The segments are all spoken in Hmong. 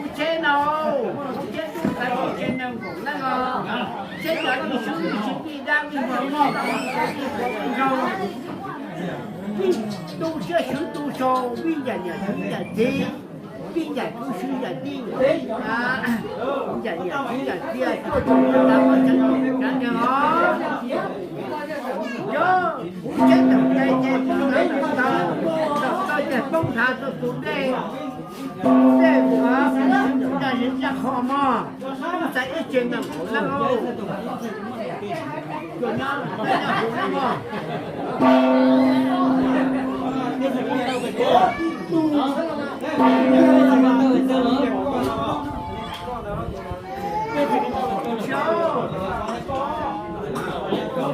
kuv tsheb no, kuv tsheb tub xaiv ib tsev nees nkaum leej os. Tsheb cov ib swb ib tsev vij dab vij npog vij npog vij npog vij npog vij npog, vij tu siab swv tu sau, vij ncaim niam swv ncaim txiv, vij ncaim tub swv ncaim tij, vij ncaim niam swv ncaim txiv, tuaj txog rau lawv ua tsev neeg cov neeg os. Yog kuv tsheb tawm tes ces poob nthav tawm taw, tawm taw ces poob nthav rau tus dej, tus dej ntawm zaj zej zaj qho mog, tub xaiv ib tsev nees nkaum leej lauj.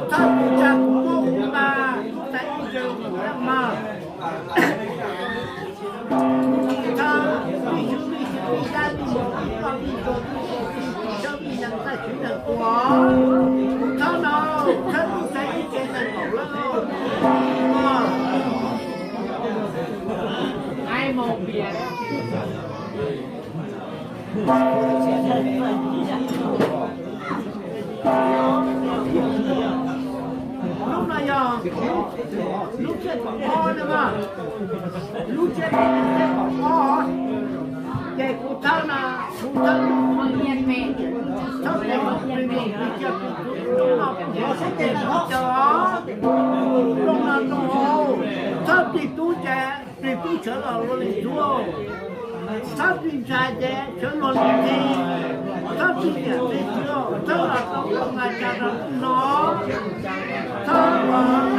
Txhob tsis tsa kuv muab kuv nqa, tub xaiv ib tsev nees nkaum leej mog. Txhob vij swv vij txiv vij dab vij npog vij poj vij npog vij tub vij tub vij nees txaj tswv nees tuag. Txhob no, txhob tub xaiv ib tsev nees nkaum leej. Lub no yog lub tsiab kaum ob na, lub tsiab peb nees tsiab kaum ob, ces kuv thawb no, kuv thawb, thawb tes hauv plig no plig cia plig txuv, lub no kuv thawb tes hauv caw os, lub no rau hauv, thawb plig tub ces plig tub sawv los luag li txuv, thawb plig ntxhais ces sawv luag li ntxhi, thawb plig niam plig txiv, thawb los rau nqa tsa rau no, thawb ua rau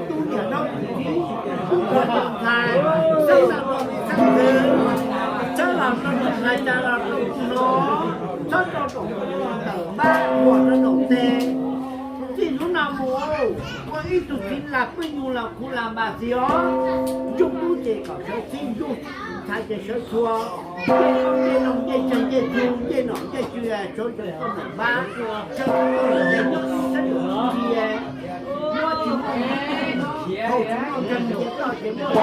tub niam rau txiv, tub rau ntxhais, thawb los rau xeeb ntxwv, thawb los rau nqa tsa los rau no, thawb rau saum tawm npab, ua rau saum tes. Txij hnub no mus, ua ib tug txiv lam pwj nyuj lam khuv lam npam xis os. Ncuj tub ces kom sawv txhij, ncuj ntxhais ces sawv txhua, ncej noog ncej tsawg ncej txug, ncej nom ncej tswv, Tsuav tseem tuaj meem npab, tseem tuaj meem npab, tseem tuaj meem npab, nyob tsis muaj, thaum tsis muaj nkeeg ces toj ces muaj,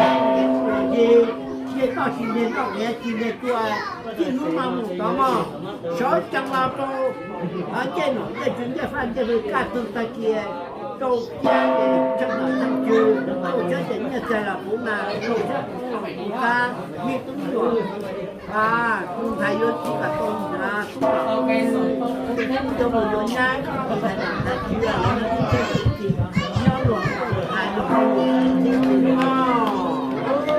ces toj tsis nkeeg toj qias tsis nkeeg tuaj, txij hnub no mus tod mog, sawv tsees los rau ncej nom ncej tswv ncej faj ncej fwm kaj ntug tag kiag rau kiag es tseem nom tseem tswv, rau siab ces nyiaj txiag los kuv mas, rau siab kuv los kuv qab, nej tub nyuam. Tus ntxhais yuav tsis kam tau hnyav tub los, tub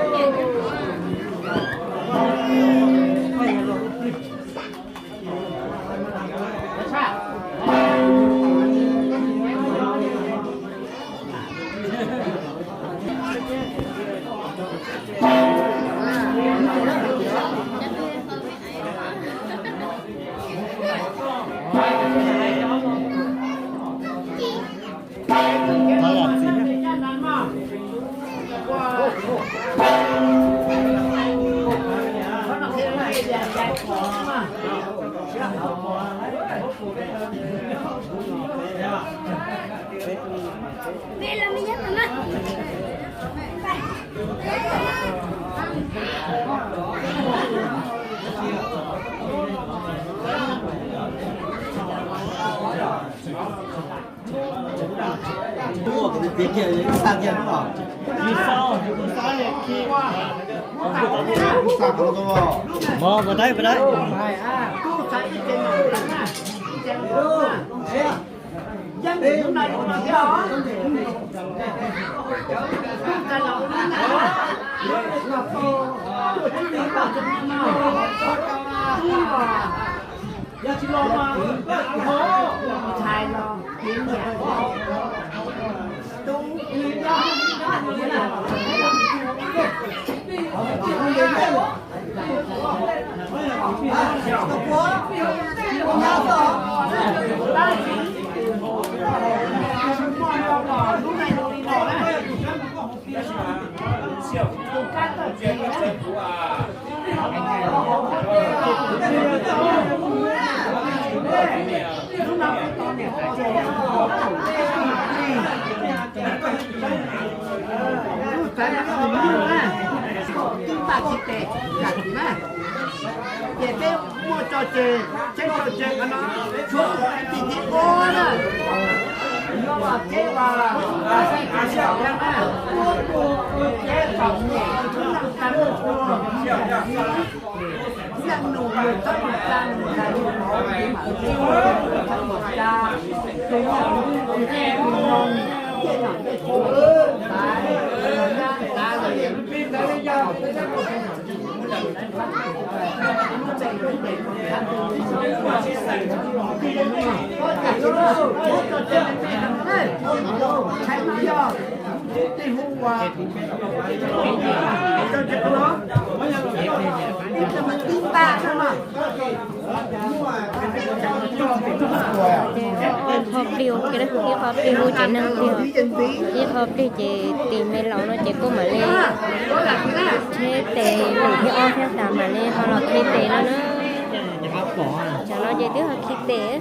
yuav mus yuav nyab, tus ntxhais nam ntxhais tsis los, nyob luag hais luag ua tsis tsis no. Mov, mov dawb, mov dawb. Ces peb muaj tso tseg, tsheb tso tseg qhov no, tshuav tus kwv tij thib ob na, yog Vam Keb Vam, Vam Xaij Tsuas Xyaum na, Keb Vam Nyem, Naj Tag Naj Tsuag, Naj Nus, Thab Nus Tsa, Nus Tsa Nus Mov, Nus Mauj, Thab Nus Tsa, tus Naj Nus, tus Naj Nus, Ncej Nom Ncej Tswv, Xaiv, Naj Xaiv, Ib qho plig ua ke, ib qho plig hu tsev neeg tiag, ib qho plig ces tim me laus no ces kuj mam li tsheb tes lwm thib ob thiab tas mam li ho los khi tes no na. Cov no ces twb ho khi tes.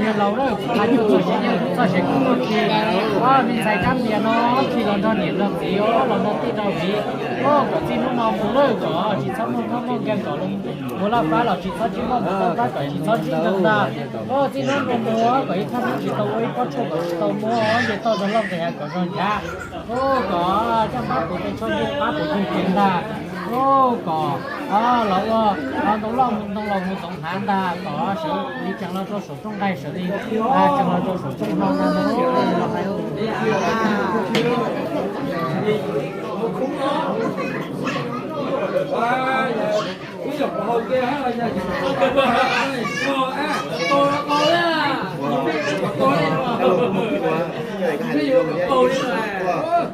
Yawg laus lawm, hais tias txoj sia kuj muaj khi, me ntxhais Kab Lias no khi los nrog niam nrog txiv, los nrog tij nrog viv, kom txij hnub no mus lawm kom tsis txhob muaj mob muaj nkeeg, kom mus laj fab los tsis txhob ntsib mob, mus laj fab kom tsis txhob ntsib nkeeg ntag. Txij hnub no mus kom ib thaj hnub tsis tau ua ib pob tshuaj kom tsis tau muab ces toj zog loj nqis hav kom zog nchav, kom coj pab kuv tej tshuaj ncej pab kuv tus cev ntag. Kom los ua ntoo loj ntoo laus mus toov hnav ntag, kom sawv li tseem los rau saum rooj nqaij, sawv li tseem los rau saum rooj hlau ntag.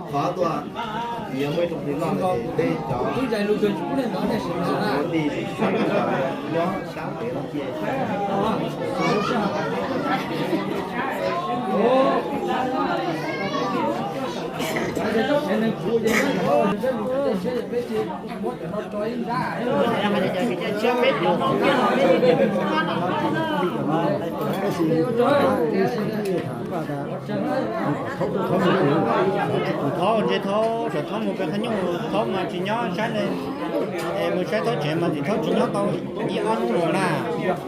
Qhov tuaj, yuav muaj ib tsoom plig loj no ces tej cov ua tij nyob sab pem no cia. Thaub, thaub ntse thaub, thaub mus pem qhov nyuj, thaub mas tsis nyob saib ne. Es mus saib thaub tsev mas tim thaub tsis nyob tau ib ob hnub los na. Yog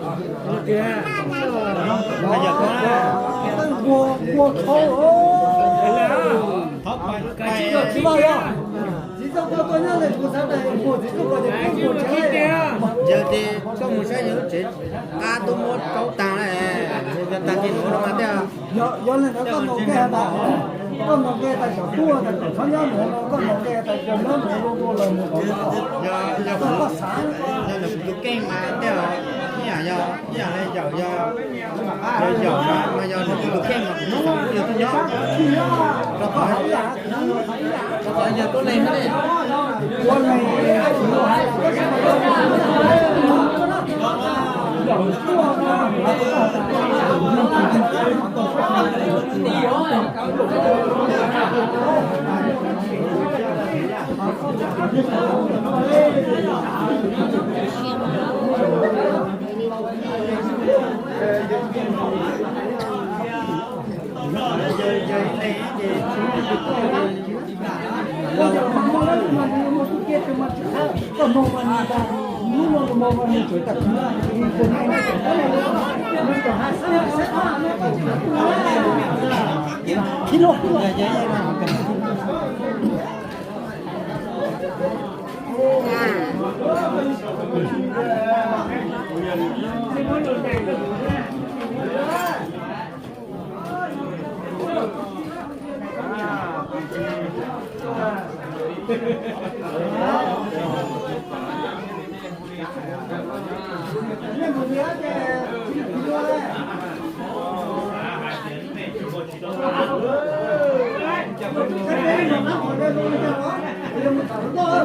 thaub na. Thaub pais, pais. Yog tias koj mus saib yog lub tsev qab tuaj muab rau tag, yog tag kis nuav no mas tej. Yog le ntawd koj ntaus nqe tas, koj ntaus nqe tas xyov tuaj tas kom txhob nyob nuav no, koj ntaus nqe tas kom nyob nuav, yog koj xav, yog nws kuv tus kheej mas tej, ib yam yog ib yam li Yawm, yog Yawm mas yog nws kuv tus kheej mas kuv tsis xav yog tuaj nyob, rau qhov, rau qhov yog tuab neeg ne.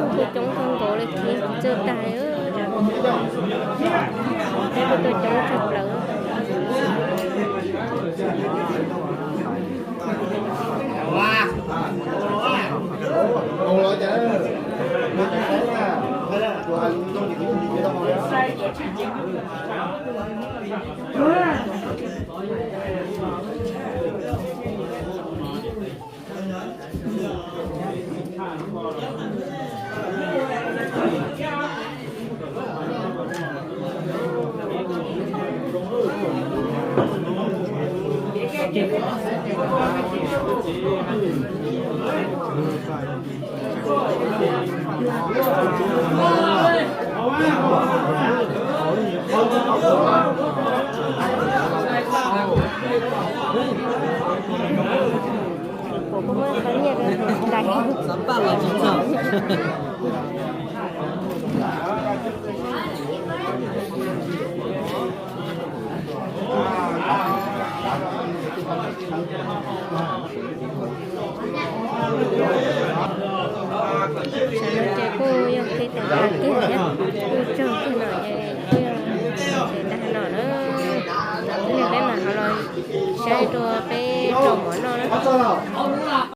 Coob coob kawg nkaus li, khi txawj tag li. Peb kuj tuaj coob tshaj plaws. Kuv muab qhov nyiaj rau daim. Sawv daws ces kuj yog qhib tau tag kiag na, kuj tsaug kawg no ces kuj yog tag no na. Ib pliag peb mam ho los saib dua peb rau mov noj na.